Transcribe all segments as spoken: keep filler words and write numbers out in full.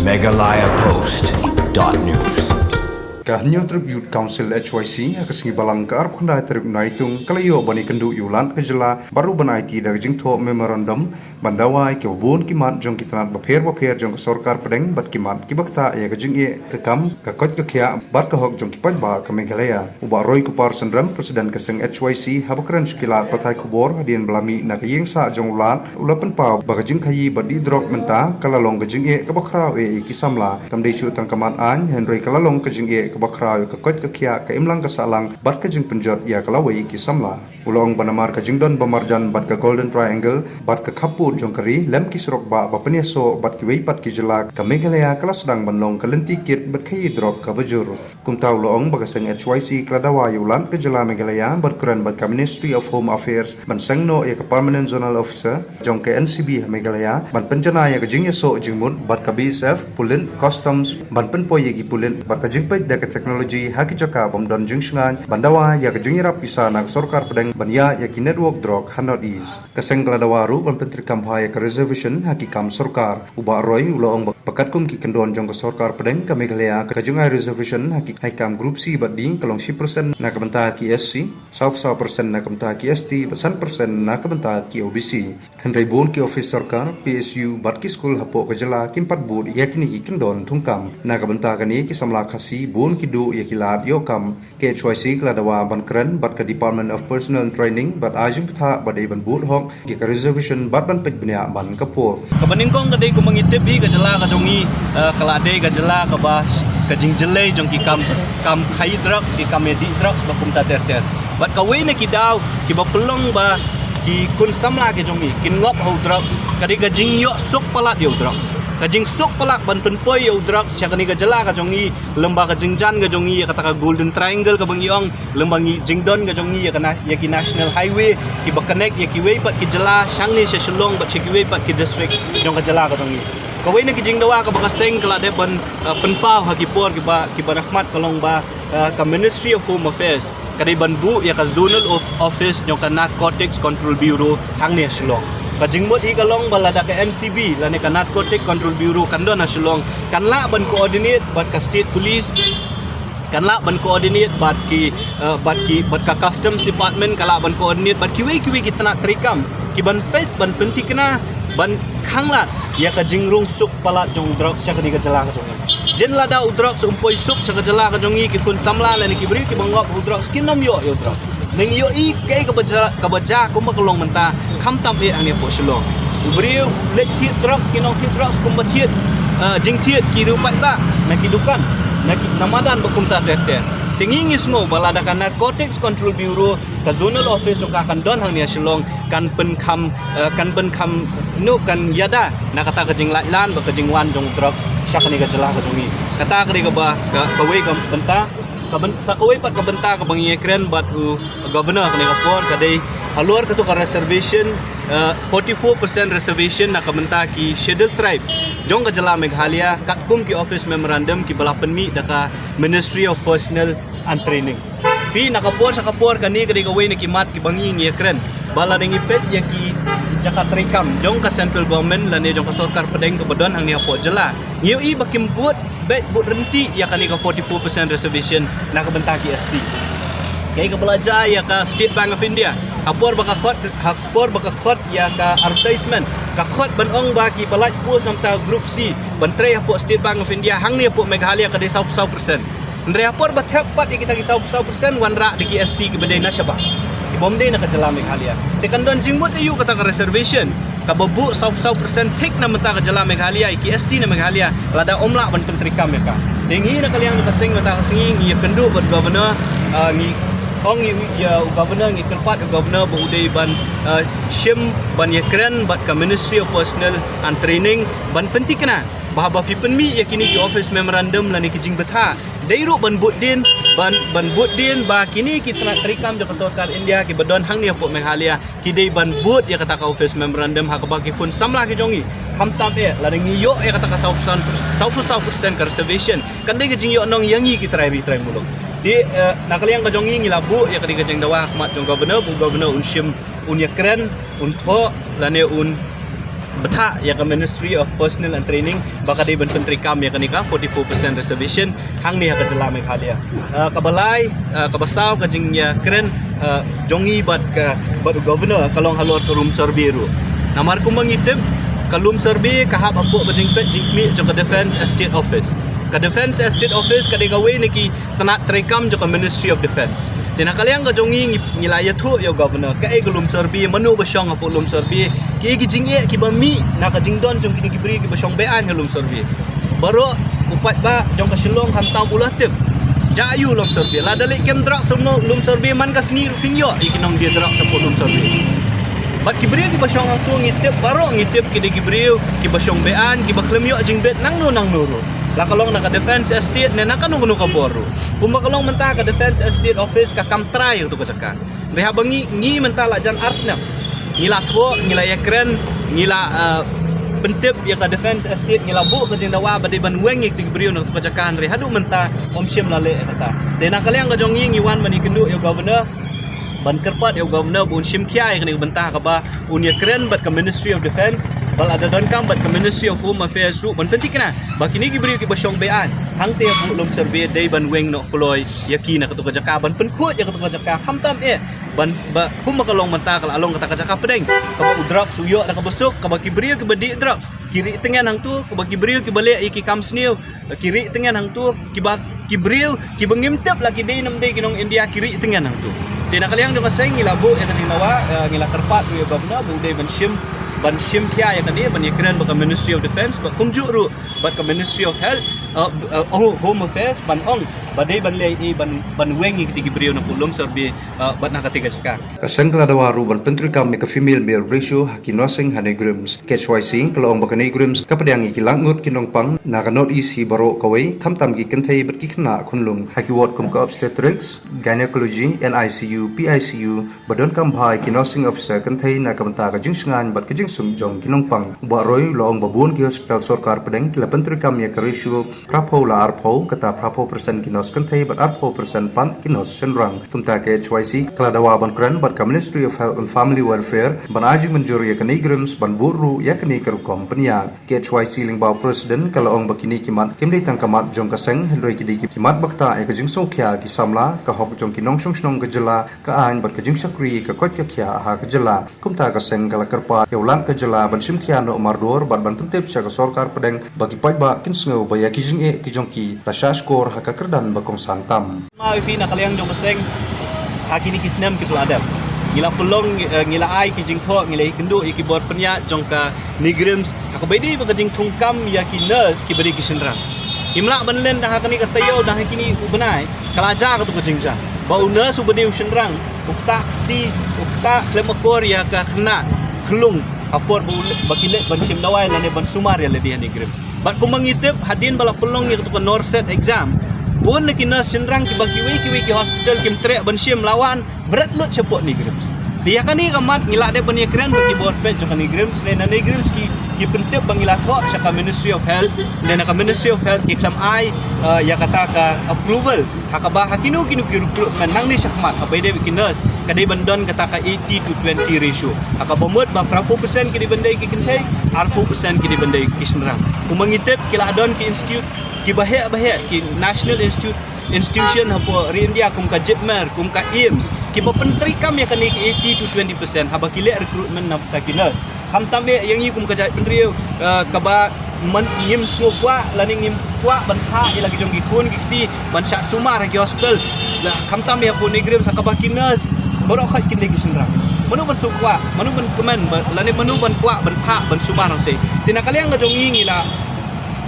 Meghalaya Post dot news. Ka Hynñiewtrep Youth Council H Y C ha ka sngi Balang ka arphew khyndai tarik Naitung ka la ïoh ban ïakynduh ïa u Lat ka jylla bad ruh ban aiti da ka jingthoh memorandum ban dawa ïa kiba bun ki mat jong ki tnat bapher bapher jong ka sorkar pdeng bad ki mat kiba ktah ïa ka jingeh ka kam, ka koit ka khiah bad ka hok jong ki paidbah ka Meghalaya. U Bah Roy Kupar Synrem, President ka seng H Y C, haba kren sha ki lad pathai khubor hadien ba la mih na ka ïing sah jong u Lat, u la pynpaw ba ka jingkhaïi bad dih drok mynta ka la long ka jingeh kaba khraw eh ïa ki samla. Kam dei shuh tang ka mat aiñ, hynrei ka la long ka jingeh kaba khraw ïa ka koit ka khiah, ka imlang ka sahlang bad ka jingpynjot ïa ka lawei ki samla. U la ong ba namar ka jingdon ba marjan bad ka Golden Triangle bad ka khappud jong ka ri lem ki surok bah ba pynïasoh bad kiwei pat ki jylla, ka Meghalaya ka la sdang ban long ka lynti kit bad khaïi drok kaba jur. Kumta u la ong ba ka seng H Y C ka la dawa ïa u Lat ka jylla Meghalaya bad kren bad ka Ministry of Home Affairs ban seng noh ïa ka Permanent Zonal Officer jong ka N C B ha Meghalaya ban pynjanai ïa ka jingïasoh jingmut bad ka B S F, pulit, customs ban pynpoi ïa ki pulit bad ka jingpeit da ka technology ha ki jaka bym don jingshngaiñ ban dawa ïa ka jingïarap pisa na ka sorkar pdeng ban ïaid ïa ki network drok ha North East. Ka seng ka la dawa ruh ban pyntreikam bha ïa ka reservation ha ki kam sorkar. U Bah Roy u la ong ba katkum ki kyndon jong ka sorkar pdeng ka Meghalaya, ka jingai reservation ha ki, ha ki kam Group C bad D ka long shi percent na ka bynta ki S C, saw percent na ka bynta ki S T bad san percent na ka bynta ki O B C. Hynrei bun ki office sorkar, P S U bad ki skul hapoh ka jylla kim pat bud ïa kine ki kyndon thungkam. Na ka bynta kane, ki samla Khasi bun ki duh ïa ki lad ïoh kam. Ka H Y C ka la dawa ban kren bad ka Department of Personnel and Training bad ai jingpyntha ba dei ban bud hok ïa ka reservation bad ban peit bniah man ka por. Kaba nyngkong ka dei kumba ngi tip hi, ka jylla ka jong ngi, eh, ka la dei ka jylla kaba ka jingjyllei jong ki kam, kam khaïi drugs, ki kam ïadih drugs bad kumta ter ter. Bad kawei na ki daw kiba pynlong ba ki khun samla ki jong ngi kin ngop ha u drugs ka dei ka jingïoh suk palat ïa u drugs. Ka jingsuk palat ban pynpoi ïa u drugs sha kane ka jylla ka jong ngi, lyngba ka jingjan ka jong ngi ïa kata ka Golden Triangle kaba ngi ong, lyngba ngi jingdon ka jong ngi ïa ka na-, ïa ki national highway kiba connect ïa kiwei pat ki jylla shangne sha Shillong bad sha kiwei pat ki district jong ka jylla ka jong ngi. Kawei na ki jingdawa kaba ka seng ka la dep ban, uh, pynpaw ha ki por kiba, kiba na khmat ka long ba, uh, ka Ministry of Home Affairs ka dei ban buh ïa ka Zonal of-, Office jong ka Narcotics Control Bureau hangne ha Shillong. Ka jingmut hi ka long ba lada ka N C B lane ka Narcotic Control Bureau kan don ha Shillong, kan lah ban coordinate bad ka State Police, kan lah ban coordinate bad ki, eh, bad ki, bad ka Customs Department, kan lah ban coordinate bad kiwei kiwei ki tnat treikam kiban peit, ban pynthikna, ban khanglad ïa ka jingrung suk palat jong u drugs sha kane ka jylla ka jong ngi. Jin lada u drugs um poi suk sha ka jylla ka jong ngi, ki khun samla lane ki briew kiba ngop u drugs kin ym ïoh ïa u drugs. Ngi ïohi kaei kaba ja, kaba ja kumba ka long mynta, khamtam eh hangne hapoh Shillong. U briew leit thied drugs, ki nongthied drugs kumba thied, eh, jingthied ki riew paidbah na ki dukan, na ki, na madan bad kumta ter ter. Te ngi ngi sngew ba lada ka Narcotics Control Bureau, ka Zonal Office jong ka kan don hangne ha Shillong, kan pynkham, eh, kan pynkham, no, kan ïada na kata ka jinglait lan bad ka jingwan jong u drugs sha kane ka jylla ka jong ngi. Kata ka dei kaba, ka, kawei ka bynta. Ka byn-, sa kawei pat ka bynta kaba ngi ïakren bad u Governor kane ka por ka dei halor kato ka reservation, eh, forty-four percent reservation na ka bynta ki Scheduled Tribe jong ka jylla Meghalaya, katkum ki office memorandum kiba la pynmih da ka Ministry of Personnel and Training. Phi, na ka por sha ka por kane ka dei kawei na ki mat kiba ngi ngi ïakren ba lada ngi peit ïa ki jaka treikam jong ka central government lane jong ka sorkar pdeng kaba don hangne hapoh jylla, ngi ïohi ba kim bud beit, bud ryntih ïa kane ka forty-four percent reservation na ka bynta ki S T. Kaei kaba la jia ïa ka State Bank of India, ha por ba ka khot, ha por ba ka khot ïa ka advertisement, ka khot ban ong ba kiba lait post na ka bynta Group C ban trei hapoh State Bank of India hangne hapoh Meghalaya ka dei saw, saw percent. Hynrei ha por ba thep pat ïa kita ki saw, saw percent wanrah da ki S T kiba dei na shabar, kibym dei na ka jylla Meghalaya. Te kan don jingmut aïu kata ka reservation kaba buh saw, saw percent thik na bynta ka jylla Meghalaya, ïa ki S T na Meghalaya, lada ym lah ban pyntreikam ïa ka. Te ngi na ka liang jong ka seng mynta ka sngi ngi ïakynduh bad Governor, ah, ngi ong ïa u Governor, ngi kyrpad ïa u Governor ba u dei ban, ah, shim ban ïakren bad ka Ministry of Personnel and Training ban pynthikna ba haba phi pynmih ïa kine ki office memorandum lane ki jingbthah, dei ruh ban bud dien, ban, ban bud dien ba kine ki tnat treikam jong ka sorkar India kiba don hangne hapoh Meghalaya ki dei ban bud ïa kata ka office memorandum ha kaba ki khun samla ki jong ngi, khamtam eh lada ngi ïoh ïa kata ka saw percent, saw percent ka reservation, kan dei ka jingïohnong ïa ngi ki trai ri trai muluk. Te, eh, na ka liang ka jong ngi ngi la buh ïa kata ka jingdawa ha khmat jong Governor, ba u Governor un shim, un ïakren, un thoh lane un bthah ïa ka Ministry of Personnel and Training ba ka dei ban pyntreikam ïa kane ka forty-four percent reservation hangne ha ka jylla Meghalaya. Ah, kaba lai, ah, kaba saw ka jingïakren, ah, jong ngi bad ka, bad u Governor ka long halor ka lum survey ruh. Namar kumba ngi tip, ka lum survey ka hap hapoh ka jingpeit jingkhmih jong ka Defence Estate Office. Ka Defence Estate Office ka dei kawei na ki tnat treikam jong ka Ministry of Defence. Te na ka liang ka jong ngi, ngi, ngi la ïathuh ïa u Governor kaei ka lum survey, mano ba shong hapoh lum survey, kiei ki jingeh kiba mih na ka jingdon jong kine ki briew kiba shong be-aiñ ha lum survey. Baroh u paidbah jong ka Shillong khamtam u la tip. Jah ïa u lum survey, lada leh kem drugs ha lum survey man ka sngi ruh phin ïoh ïa ki nongdie drugs hapoh lum survey. Bad ki briew kiba shong hangto ngi tip, baroh ngi tip ki dei ki briew kiba shong be-aiñ, kiba khlem ïoh jingbit nangno nangno ruh. La ka long na ka Defence Estate ne na kano kano ka bor ruh. Kumba ka long mynta, ka Defence Estate Office ka kam trai ïa kato ka jaka. Hynrei haba ngi, ngi mynta la jan ar snem ngi la thoh, ngi la ïakren, ngi la, eh, pyntip ïa ka Defence Estate, ngi la buh ka jingdawa ba dei ban weng ïa kito ki briew na kato ka jaka, hynrei haduh mynta ym shym la leh ïa kata. Te na ka liang ka jong ngi, ngi wan ban ïakynduh ïa u Governor ban kyrpad ïa u Governor ba un shim khia ïa kane ka bynta, kaba un ïakren bad ka Ministry of Defence, ba lada donkam bad ka Ministry of Home Affairs ruh ban pynthikna ba kine ki briew kiba shong be-aiñ hangtei hapoh lum survey dei ban weng noh kloi ïa ki na kato ka jaka, ban pynkhuid ïa kato ka jaka, khamtam eh ban, ba kumba ka long mynta ka la long kata ka jaka pdeng kaba u drugs u ïoh da kaba suk, kaba ki briew kiba dih drugs ki rieh tyngen hangto, kaba ki briew kiba leh ïa ki kam sniew ki rieh tyngen hangto, kiba, ki briew kiba ngim tip la ki dei ne ym dei ki nong India ki rieh tyngen hangto. Te na ka liang jong ka seng ngi la buh ïa ka jingdawa, eh, ngi la kyrpad ruh ïa u Governor ba u dei ban shim, ban shim khia ïa kane, ban ïakren bad ka Ministry of Defence, bad kumjuh ruh bad ka Ministry of Health, eh, eh, oh, Home Affairs, ban ong ba dei ban leh ïa, ban, ban weng ïa kito ki briew na ka lum survey, eh, bad na katei ka jaka. Ka seng ka la dawa ruh ban pyntreikam ïa ka female male ratio ha ki nursing ha NEIGRIHMS. Ka H Y C ka la ong ba ka NEIGRIHMS ka pdiang ïa ki laingut ki nongpang na ka North East hi baroh kawei, khamtam ki kynthei bad ki khynnah khunlung ha ki ward kum ka obstetrics, gynecology, N I C U, P I C U, ba donkam bha ïa ki nursing officer kynthei na ka bynta ka jingshngaiñ bad ka jingsuk jong ki nongpang. U Bah Roy u la ong ba bun ki hospital sorkar pdeng ki la pyntreikam ïa ka ratio phraphew la arphew, kata phraphew percent ki nurse kynthei bad arphew percent pat ki nurse shynrang. Kumta ka H Y C ka la dawa ban kren bad ka Ministry of Health and Family Welfare ban ai jingmynjur ïa ka NEIGRIHMS ban bud ruh ïa kane ka rukom pynïaid. Ka H Y C lyngba u President ka la ong ba kine ki mat kim dei tang ka mat jong ka seng, hynrei ki dei ki mat ba ktah ïa ka jingsngewkhia ki samla, ka hok jong ki nongshong shnong ka jylla, ka aiñ bad ka jingshakri ka koit ka khiah ha ka jylla. Kumta ka seng ka la kyrpad ïa u Lat ka jylla ban shim khia noh mardor bad ban pyntip sha ka sorkar pdeng ba ki paidbah kin sngew ba ïa ki jingeh ki jong ki la shah shkor ha ka kyrdan ba kongsan tam. Ma ïa phi na ka liang jong ka seng, ha kine ki snem kiba la dep ngi la pynlong, eh, ngi la ai ki jingthoh, ngi la ïakynduh ïa ki bor pynïaid jong ka NEIGRIHMS ha kaba ïadei bad ka jingthungkam ïa ki nurse kiba dei ki shynrang. Ngim lah ban len da ha kane ka taïew, da ha kine u bnai, ka la jia kato ka jingjia ba u nurse uba dei u shynrang u ktah kti, u ktah khlem akor ïa ka khynnah khunlung ha por ba u leh, ba ki leit ban shim dawai lane ban sumar ïa lade ha NEIGRIHMS. Bad kumba ngi tip, hadien ba la pynlong ïa kato ka NORCET exam, bun na ki nurse shynrang kiba kiwei kiwei ki hospital kim treh ban shim la wan bret lut shapoh NEIGRIHMS. Te ïa kane ka mat ngi la dep ban ïakren bad ki bor peit jong ka NEIGRIHMS, lane na NEIGRIHMS ki, ki pyntip ba ngi la thoh sha ka Ministry of Health, lane na ka Ministry of Health ki khlem ai, eh, ïa kata ka approval ha kaba ha kino kino ki recruitment nangne shakhmat, haba ïadei bad ki nurse, ka dei ban don kata ka eighty to twenty ratio, ha kaba mut ba phraphew percent ki dei ban dei ki kynthei, arphew percent ki dei ban dei ki shynrang. Kumba ngi tip, ki la don ki institute kiba heh ba heh, ki national institute, institution hapoh ri India kum ka JIPMER, kum ka AIIMS, kiba pyntreikam ïa kane ka eighty to twenty percent haba ki leh recruitment na bynta ki nurse. Khamtam eh ïa ngi kum ka jaitbynriew, eh, kaba man ngim sngewkwah lane ngim kwah ban phah ïa la ki jong ki khun ki kti ban shah sumar ha ki hospital. Lah, khamtam eh hapoh NEIGRIHMS ha kaba ki nurse baroh khoit kin dei ki shynrang. Mano ban sngewkwah, mano ban kmen, ba, lane mano ban kwah ban phah ban sumar hangtei. Te na ka liang ka jong ngi, ngi la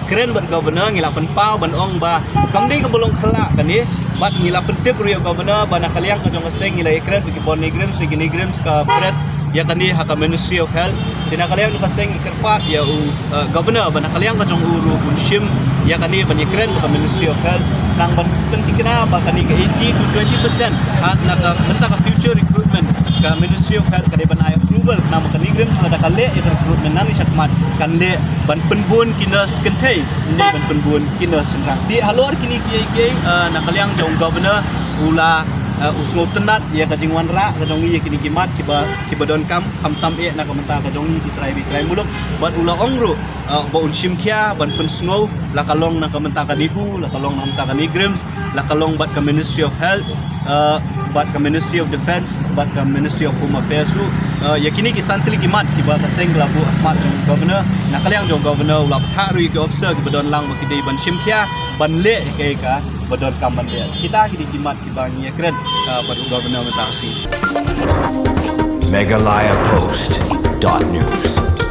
kren bad Governor, ngi la pynpaw ban ong ba kam dei kaba long khyllah kane, bad ngi la pyntip ruh ïa u Governor ba na ka liang ka jong ka seng ngi la ïakren bad ki bor NEIGRIHMS, ki NEIGRIHMS ka bret ïa kane ha ka Ministry of Health. Te na ka liang jong ka seng ngi kyrpad ïa u, eh, Governor ba na ka liang ka jong u ruh un shim ïa kane ban ïakren bad ka Ministry of Health, nang ban pynthikna ba kane ka eighty to twenty percent ha na ka bynta ka future recruitment, ka Ministry of Health ka dei ban ai approval, namar ka NEIGRIHMS lada ka leh ïa ka recruitment nangne shakhmat kan leh ban pynbun ki nurse kynthei, ne ban pynbun ki nurse shynrang. Te halor kine kiei kiei, eh, na ka liang jong u Governor u la, Uh, u sngewtynnat ïa ka jingwanrah ka jong ngi ïa kine ki mat kiba, kiba donkam, khamtam eh na ka bynta ka jong ngi ki trai, ki trai muluk. Bad u la ong ruh, uh, ba un shim khia ban pynsngew la ka long na ka bynta ka NEHU, la ka long na ka bynta ka NEIGRIHMS, la ka long bad ka Ministry of Health, uh, bad ka Ministry of Defence, bad ka Ministry of Home Affairs ruh. Uh, ïa kine ki san tylli ki mat kiba ka seng ka la buh ha khmat jong u Governor, na ka liang jong u Governor u la pynthah ruh ïa ki officer kiba don lang ba ki dei ban shim khia ban leh ïa kaei kaba donkam ban leh. Kita ki dei ki mat kiba ngi ïakren, uh, bad u Governor mynta ka sngi. Meghalaya Post dot news.